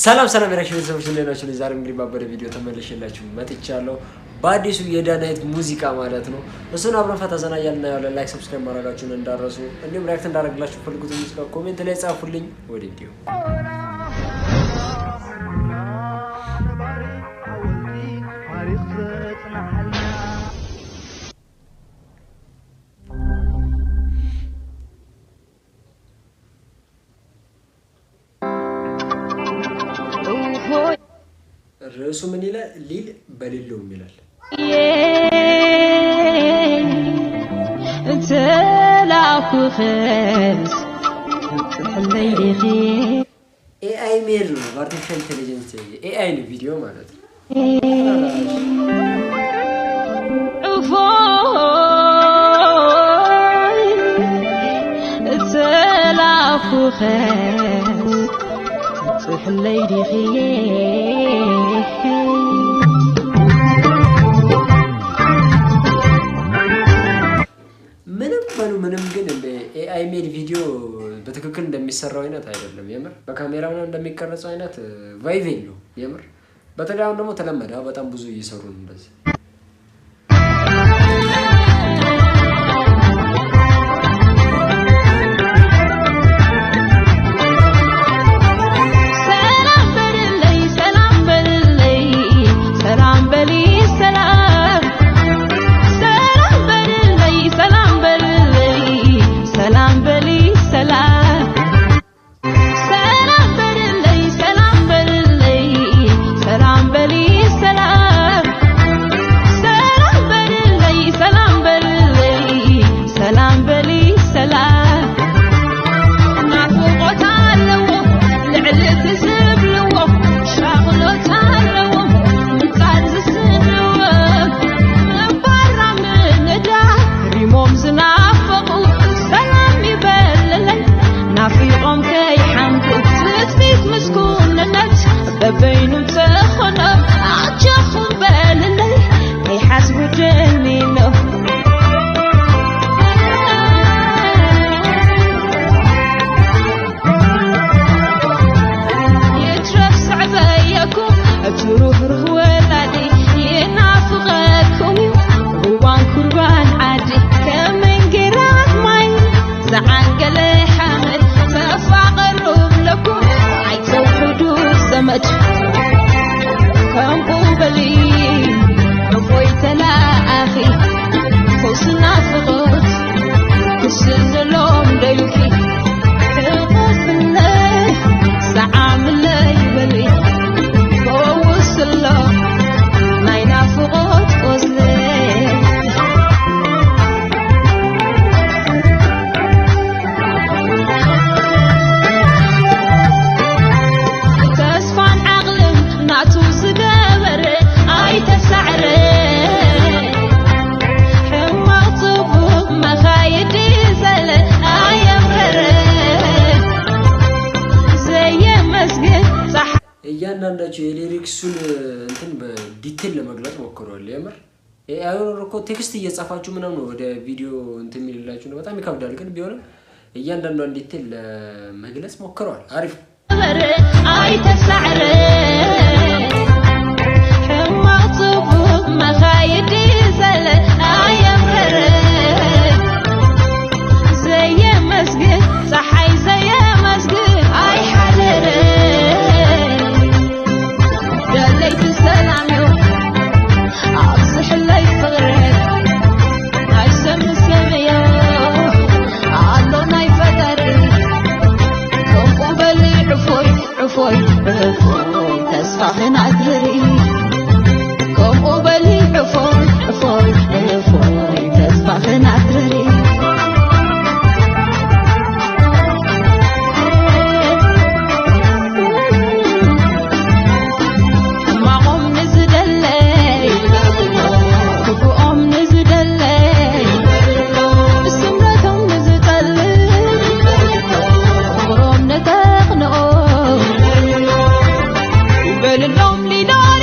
ሰላም ሰላም የራክሽ ቤተሰቦች፣ እንዴት ናችሁ? ዛሬ እንግዲህ ባበደ ቪዲዮ ተመልሼላችሁ መጥቻለሁ። በአዲሱ የዳናይት ሙዚቃ ማለት ነው። እሱን አብረን ፈታ ዘና እያልን እናየዋለን። Like፣ subscribe ማድረጋችሁን እንዳትረሱ፣ እንዲሁም react እንዳደረግላችሁ ፈልጉት ሙዚቃ comment ላይ ጻፉልኝ። ወደ ቪዲዮ። ርዕሱ ምን ይላል? ሊል በሌለውም ይላል። AI made ነው፣ በ artificial intelligence AI ነው ቪዲዮ ማለት ነው። ምንም በሉ ምንም ግን እንደ AI made ቪዲዮ በትክክል እንደሚሰራው አይነት አይደለም። የምር በካሜራ ምናምን እንደሚቀረጸው አይነት vibe የለውም። የምር በተለይ አሁን ደግሞ ተለመደ፣ በጣም ብዙ እየሰሩ ነው እንደዚህ። እያንዳንዳቸው የ lyrics ኡን እንትን በ detail ለመግለጽ ሞክሯል። የምር AI እኮ text እየጻፋችሁ ምናምን ነው ወደ ቪዲዮ እንትን የሚልላችሁ ነው። በጣም ይከብዳል፣ ግን ቢሆንም እያንዳንዷን detail ለመግለጽ ሞክረዋል። አሪፍ። በልሎም ሊዳሪ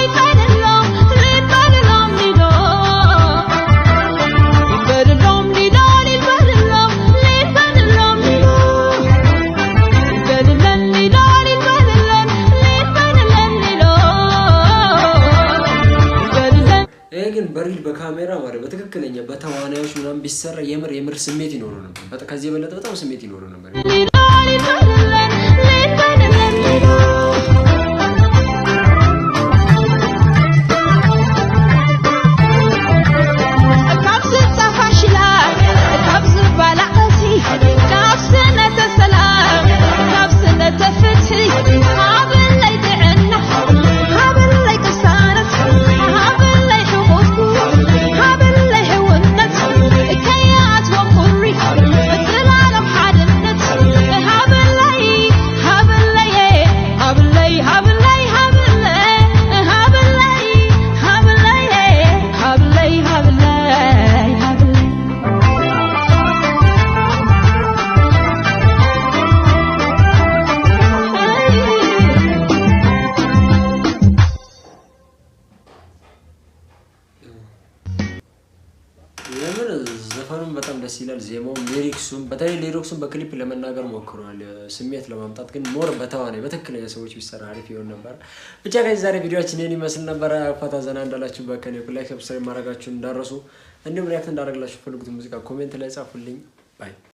በካሜራ ማለት በትክክለኛ በተዋናዮች ምናምን ቢሰራ የምር የምር ስሜት ይኖረው ነበር። ከዚህ የበለጠ በጣም ስሜት ይኖረው ነበር። ካብ ዝፀፋሽላ ካብ ዝባላዕሲ ካብ ስነተ ሰላም ካብ ስነተ ፍትሒ ሃበለይ ጥዕና ሃበለይ ቅሳነት ሃበለይ ሕቑፍኩ ሃበለይ ሕውነት ከያትዎም ቁሪ ጽላሎም ሓድነት ሃበለይ ሃበለይ ሃበለይ ሃበለይ ሃበለይ ሃበለይ ሃበለይ ሃበለይ ሃበለይ ሃበለይ። የምር ዘፈኑም በጣም ደስ ይላል። ዜማውም፣ lyrics ኡም፣ በተለይ lyrics ኡን በክሊፕ ለመናገር ሞክረዋል ስሜት ለማምጣት፣ ግን more በተዋናይ በትክክለኛ ሰዎች ቢሰራ አሪፍ ይሆን ነበር። ብቻ ከዚህ ዛሬ ቪዲዮችን ይህን ይመስል ነበረ። ፈታ ዘና እንዳላችሁ በከኔ like፣ subscribe ማድረጋችሁን እንዳረሱ፣ እንዲሁም react እንዳደረግላችሁ ፈልጉት ሙዚቃ comment ላይ ጻፉልኝ። Bye.